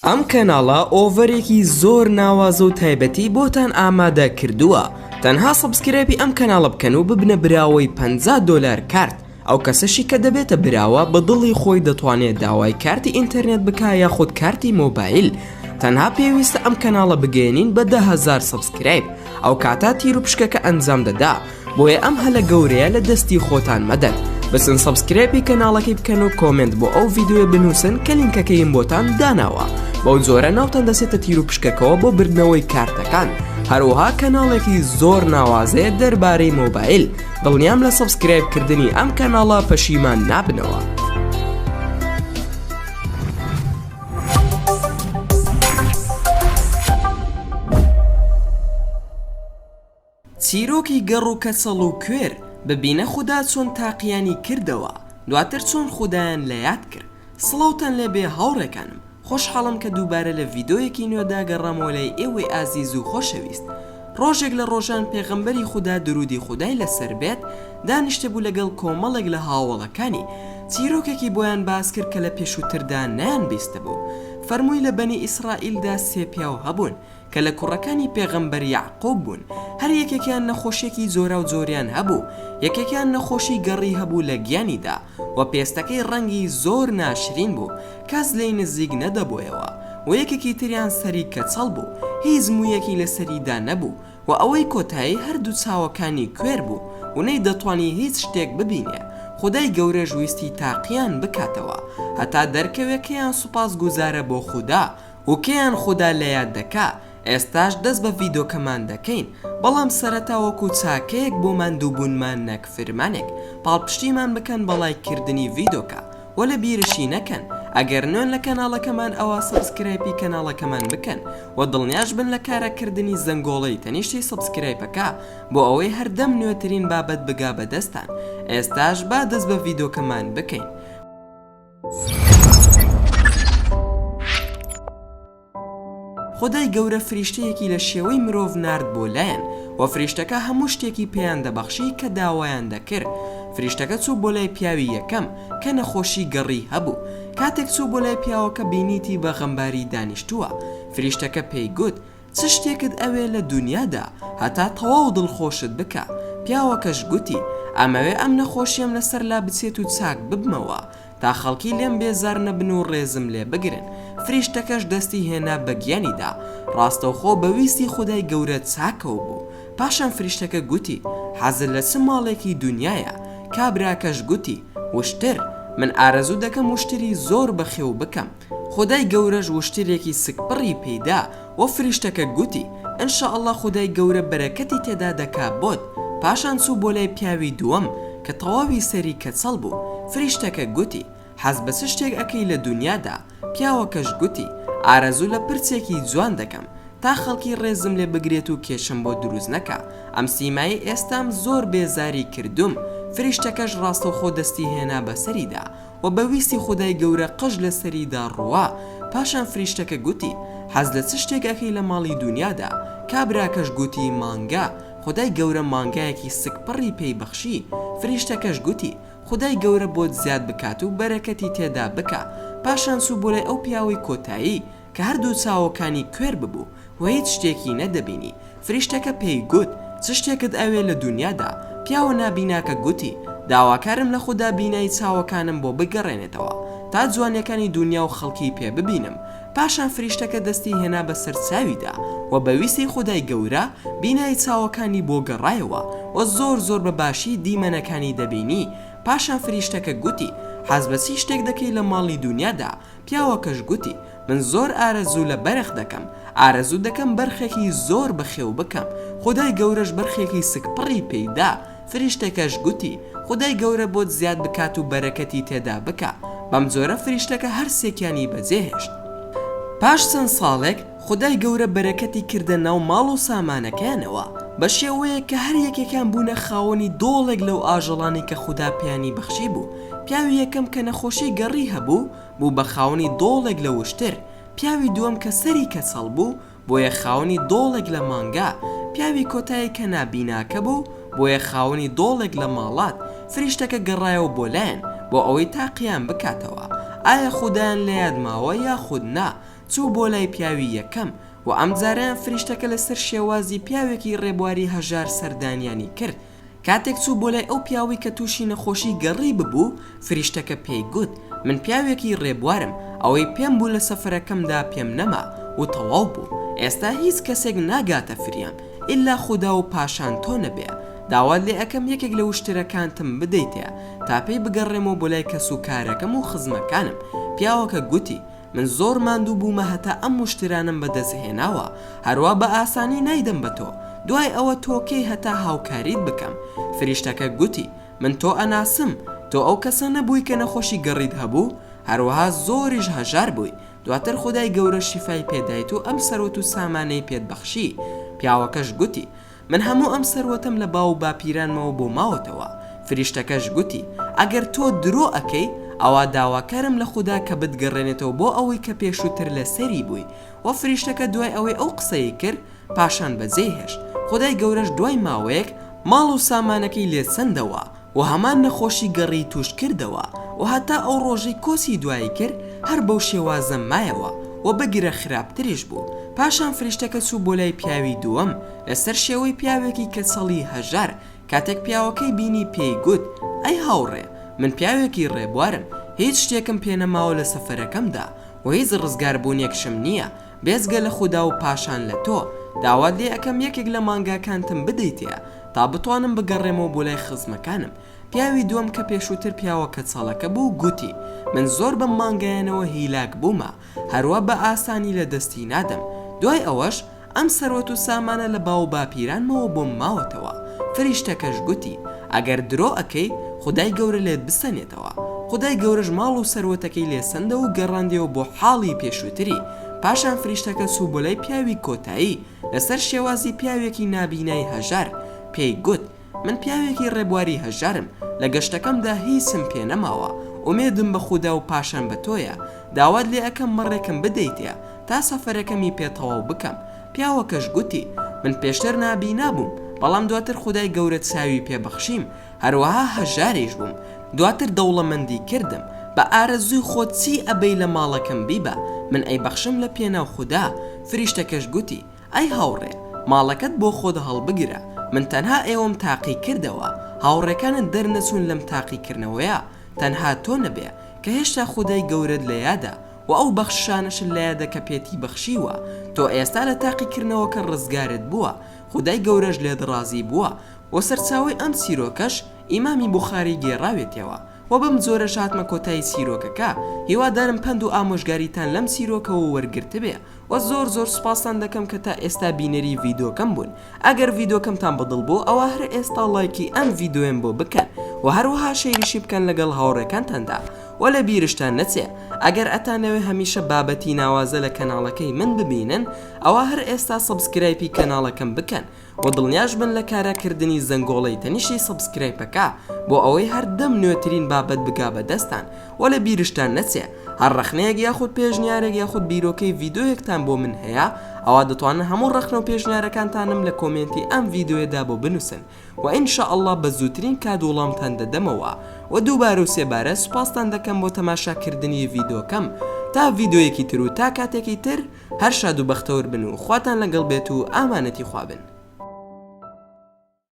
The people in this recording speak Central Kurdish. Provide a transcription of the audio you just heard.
ئەم کەناڵە offer ێکی زۆر ناوازە و تایبەتی بۆتان ئامادە کردووە تەنها subscribe ی ئەم کەناڵە بکەن و ببنە براوەی 50 دۆلار کارت ئەو کەسەشی کە دەبێتە براوە بە دڵی خۆی دەتوانێت داوای کارتی ئینتەرنێت بکا یاخود کارتی مۆبایل تەنها پێویستە ئەم کەناڵە بگەیەنین بە 10000 subscribe ئەو کاتە تیر و پشکەکە ئەنجام دەدا بۆیە ئەم هەلە گەورەیە لە دەستی خۆتان مەدەن بچن subscribe ی کەناڵەکەی بکەن و comment بۆ ئەو ڤیدیۆیە بنووسن کە لینکەکەیم بۆتان داناوە بەو جۆرە ناوتان دەچێتە تیر و پشکەکەوە بۆ بردنەوەی کارتەکان هەروەها کەناڵێکی زۆر ناوازەیە دەربارەی مۆبایل دڵنیام لە subscribe کردنی ئەم کەناڵە پەشیمان نابنەوە. چیرۆکی گەڕ و کەچەڵ و کوێر، ببینە خودا چۆن تاقیانی کردەوە، دواتر چۆن خودایان لە یاد کرد. سڵاوتان لێبێ هاوڕێکانم، خۆشحاڵم کە دووبارە لە ڤیدۆیەکی نوێدا گەڕامەوە لای ئێوەی ئازیز و خۆشەویست. ڕۆژێک لە ڕۆژان پێغەمبەری خودا دروودی خودای لەسەر بێت دانیشتبوو لەگەڵ کۆمەڵێک لە هاوەڵەکانی، چیرۆکێکی بۆیان باس کرد کە لە پێشووتردا نەیانبیستبوو. فەرمووی لە بەنی ئیسڕائیلدا سێ پیاو هەبوون، کە لە کوڕەکانی پێغەمبەر یەعقوب بوون، هەر یەکێکیان نەخۆشیەکی جۆراو جۆریان هەبوو، یەکێکیان نەخۆشی گەڕی هەبوو لە گیانیدا، وە پێستەکەی ڕەنگی زۆر ناشرین بوو، کەس لێی نزیک نەدەبۆیەوە، وە یەکێکی تریان سەری کەچەڵ بوو، هیچ موویەکی لە سەریدا نەبوو، وە ئەوەی کۆتایی هەردوو چاوەکانی کوێر بوو و نەیدەتوانی هیچ شتێک ببینێ، خودای گەورەش ویستی تاقیان بکاتەوە، هەتا دەرکەوێ کێیان سوپاس گوزارە بۆ خودا، و کێیان خودا لەیاد دەکا ئێستاش دەست بە ڤیدۆکەمان دەکەین بەڵام سەرەتا وەکو چاکەیەک بۆ ماندووبوونمان نەک فرمانێک پاڵپشتیمان بکەن بە ڵایک کردنی ڤیدۆکە وە لە بیرشی نەکەن ئەگەر نوێن لە کەناڵەکەمان ئەوا subscribe ی کەناڵەکەمان بکەن وە دڵنیاش بن لە کارا کردنی زەنگۆڵەی تەنیشتی subscribe ەکە بۆ ئەوەی هەردەم نوێترین بابەت بگا بە دەستان ئێستاش با دەست بە ڤیدۆکەمان بکەین. خودای گەورە فریشتەیەکی لە شێوەی مرۆڤ نارد بۆ لایان وە فریشتەکە هەموو شتێکی پێیان دەبەخشی کە داوایان دەکرد فریشتەکە چوو بۆ لای پیاوی یەکەم کە نەخۆشی گەڕی هەبوو کاتێک چوو بۆ لای پیاوەکە بینیتی بە غەمباری دانیشتووە فریشتەکە پێی گوت چ شتێکت ئەوێ لە دونیادا هەتا تەواو دڵخۆشت بکا؟ پیاوەکەش گوتی، ئەمەوێ ئەم نەخۆشیەم لەسەر لابچێت و چاک ببمەوە، تا خەڵکی لێم بێزار نەبن و ڕێزم لێ بگرن. فریشتەکەش دەستی هێنا بە گیانیدا، ڕاستەوخۆ بە ویستی خودای گەورە چاکەوە بوو. پاشان فریشتەکە گوتی، حەزت لە چ ماڵێکی دونیایە؟ کابراکەش گوتی، وشتر. من ئارەزوو دەکەم وشتری زۆر بەخێو بکەم. خودای گەورەش وشترێکی سکپڕی پێی دا، وە فریشتەکە گوتی، ان شاء اللە خودای گەورە بەرەکەتی تێدا دەکا بۆت، پاشان چوو بۆ لای پیاوی دووەم کە تەواوی سەری کەچەڵ بوو، فریشتەکە گوتی، حەز بە چ شتێک ئەکەی لە دونیادا؟ پیاوەکەش گوتی، ئارەزوو لە پرچێکی جوان دەکەم، تا خەڵکی ڕێزم لێ بگرێت و کێشەم بۆ دروست نەکا، ئەم سیمایەی ئێستام زۆر بێزاری کردووم، فریشتەکەش ڕاستەوخۆ دەستی هێنا بەسەریدا، وە بە ویستی خودای گەورە قژ لە سەریدا ڕوا، پاشان فریشتەکە گوتی، حەز لە چ شتێک ئەکەی لە ماڵی دونیادا؟ کابراکەش گوتی، مانگا، خودای گەورە مانگایەکی سکپڕی پێی بەخشی، فریشتەکەش گوتی، خودای گەورە بۆت زیاد بکات و بەرەکەتی تێدا بکا، پاشان چوو بۆ لای ئەو پیاوەی کۆتایی، کە هەردوو چاوەکانی کوێر ببوو و هیچ شتێکی نەدەبینی، فریشتەکە پێی گوت، چ شتێکت ئەوێ لە دونیادا؟ پیاوە نابیناکە گوتی، داواکارم لە خودا بینایی چاوەکانم بۆ بگەڕێنێتەوە، تا جوانیەکانی دونیا و خەڵکی پێ ببینم. پاشان فریشتەکە دەستی هێنا بە سەر چاویدا و بە ویستی خودای گەورە بینایی چاوەکانی بۆ گەڕایەوە و زۆر زۆر بە باشی دیمەنەکانی دەبینی. پاشان فریشتەکە گوتی، حەز بە چی شتێک دەکەی لە ماڵی دونیادا؟ پیاوەکەش گوتی، من زۆر ئارەزوو لە بەرخ دەکەم، ئارەزوو دەکەم بەرخێکی زۆر بەخێو بکەم، خودای گەورەش بەرخێکی سکپڕی پێی دا، فریشتەکەش گوتی، خودای گەورە بۆت زیاد بکات و بەرەکەتی تێدا بکا، بەمجۆرە فریشتەکە هەر سێکیانی بەجێهێشت. پاش چەند ساڵێک خودای گەورە بەرەکەتی کردە ناو ماڵ و سامانەکەیانەوە، بە شێوەیەک کە هەر یەکێکیان بوونە خاوەنی دۆڵێک لەو ئاژەڵانەی کە خودا پێیانی بەخشیبوو، پیاوی یەکەم کە نەخۆشی گەڕی هەبوو، بوو بە خاوەنی دۆڵێک لە وشتر، پیاوی دووەم کە سەری کەچەڵ بوو، بۆیە خاوەنی دۆڵێک لە مانگا، پیاوی کۆتایی کە نابیناکە بوو، بۆیە خاوەنی دۆڵێک لە ماڵات، فریشتەکە گەڕایەوە بۆ لایان، بۆ ئەوەی تاقیان بکاتەوە. ئایا خودایان لە یاد ماوە یاخود نا، چوو بۆ لای پیاوی یەکەم، وە ئەمجارەیان فریشتەکە لەسەر شێوازی پیاوێکی ڕێبواری هەژار سەردانیانی کرد، کاتێک چوو بۆ لای ئەو پیاوەی کە تووشی نەخۆشی گەڕی ببوو، فریشتەکە پێی گوت، من پیاوێکی ڕێبوارم، ئەوەی پێم بوو لە سەفەرەکەمدا پێم نەما و تەواو بوو، ئێستا هیچ کەسێک ناگاتە فریام ئیلا خودا و پاشان تۆ نەبێ، داوات لێ ئەکەم یەکێک لە وشترەکانتم بدەیتێ تا پێی بگەڕێمەوە بۆ لای کەس و کارەکەم و خزمەکانم، پیاوەکە گوتی، من زۆر ماندوو بوومە هەتا ئەم وشترانەم بەدەست هێناوە، هەروا بە ئاسانی نایدەم بە تۆ، دوای ئەوە تۆ کێی هەتا هاوکاریت بکەم؟ فریشتەکە گوتی، من تۆ ئەناسم، تۆ ئەو کەسە نەبووی کە نەخۆشی گەڕیت هەبوو؟ هەروەها زۆریش هەژار بووی، دواتر خودای گەورە شیفای پێدایت و ئەم سەروەت و سامانەی پێت بەخشی. پیاوەکەش گوتی، من هەموو ئەم سەروەتەم لە باو و باپیرانمەوە بۆ ماوەتەوە. فریشتەکەش گوتی، ئەگەر تۆ درۆ ئەکەی، ئەوا داواکارم لە خودا کە بتگەڕێنێتەوە بۆ ئەوەی کە پێشووتر لەسەری بووی. وە فریشتەکە دوای ئەوەی ئەو قسەی کرد، پاشان بەجێی هێشت. خودای گەورەش دوای ماوەیەک ماڵ و سامانەکەی لێ سەندەوە و هەمان نەخۆشی گەڕی تووش کردەوە و هەتا ئەو ڕۆژەی کۆچی دوایی کرد هەر بەو شێوازە مایەوە و بگرە خراپتریش بوو. پاشان فریشتەکە چوو بۆ لای پیاوی دووەم لەسەر شێوەی پیاوێکی کەچەڵی هەژار، کاتێک پیاوەکەی بینی پێی گوت، ئەی هاوڕێ، من پیاوێکی ڕێبوارم، هیچ شتێکم پێ نەماوە لە سەفەرەکەمدا و هیچ ڕزگاربوونێکشم نییە، بێجگە لە خودا و پاشان لە تۆ، داوات لێ ئەکەم یەکێک لە مانگاکانتم بدەیتێ تا بتوانم بگەڕێمەوە بۆ لای خزمەکانم. پیاوی دووەم کە پێشووتر پیاوە کەچەڵەکە بوو گوتی، من زۆر بەم مانگایانەوە هیلاک بوومە، هەروا بە ئاسانی لە دەستی نادەم. دوای ئەوەش ئەم سەروەت و سامانە لە باووباپیرانمەوە بۆم ماوەتەوە. فریشتەکەش گوتی، ئەگەر درۆ ئەکەی، خودای گەورە لێت بسەنێتەوە. خودای گەورەش ماڵ و سەروەتەکەی لێ سەندەوە و گەڕاندیەوە بۆ حاڵی پێشووتری. پاشان فریشتەکە چوو بۆ لای پیاوی کۆتایی، لەسەر شێوازی پیاوێکی نابینای هەژار، پێی گوت، من پیاوێکی ڕێبواری هەژارم، لە گەشتەکەمدا هیچم پێ نەماوە، ئومێدم بە خودا و پاشان بە تۆیە، داوات لێ ئەکەم مەڕێکم بدەیتێ تا سەفەرەکەمی پێ تەواو بکەم. پیاوەکەش گوتی، من پێشتر نابینا بووم، بەڵام دواتر خودای گەورە چاوی پێ بەخشیم، هەروەها هەژاریش بووم، دواتر دەوڵەمەندی کردم، بە ئارەزووی خۆت چی ئەبەی لە ماڵەکەم بیبە، من ئەیبەخشم لە پێناو خودا. فریشتەکەش گوتی، ئەی هاوڕێ، ماڵەکەت بۆ خۆت هەڵبگرە، من تەنها ئێوەم تاقی کردەوە، هاوڕێکانت دەرنەچوون لەم تاقیکردنەوەیە، تەنها تۆ نەبێ، کە هێشتا خودای گەورەت لە یادە، وە ئەو بەخششانەشت لە یادە کە پێتی بەخشیوە، تۆ ئێستا لە تاقیکردنەوەکە ڕزگارت بووە، خودای گەورەش لێت ڕازی بووە، وە سەرچاوەی ئەم چیرۆکەش ئیمامی بوخاری گێڕاوێتێوە، وە بەم جۆرەش هاتمە کۆتایی چیرۆکەکە، هیوادارم پەند و ئامۆژگاریتان لەم چیرۆکەوە وەرگرتبێ، وە زۆر زۆر سوپاستان دەکەم کە تا ئێستا بینەری ڤیدۆکەم بوون ئەگەر ڤیدۆکەمتان بەدڵ بوو ئەوا هەر ئێستا ڵایکی ئەم ڤیدۆیەم بۆ بکەن وە هەروەها شەیریشی بکەن لەگەڵ هاوڕێکانتاندا وە لە بیرشتان نەچێ ئەگەر ئەتانەوێ هەمیشە بابەتی ناوازە لە کەناڵەکەی من ببینن ئەوا هەر ئێستا subscribe ی کەناڵەکەم بکەن وە دڵنیاش بن لە کارا کردنی زەنگۆڵەی تەنیشتی subscribe ەکە بۆ ئەوەی هەردەم نوێترین بابەت بگا بە دەستان وە لە بیرشتان نەچێ هەر ڕەخنەیەک یاخود پێشنیارێک یاخود بیرۆکەی ڤیدۆیەکتان بۆ من هەیە ئەوا دەتوانن هەموو ڕەخنە و پێشنیارەکانتانم لە کۆمێنتی ئەم ڤیدۆیەدا بۆ بنوسن وە ان شاء اللە بە زووترین کات وڵامتان دەدەمەوە وە دووبارە و سێبارە سوپاستان دەکەم بۆ تەماشا کردنی ڤیدۆکەم تا ڤیدۆیەکی تر و تا کاتێکی تر هەر شاد و بەختەوەر بن و خواتان لەگەڵ بێت و ئامانەتی خوا بن.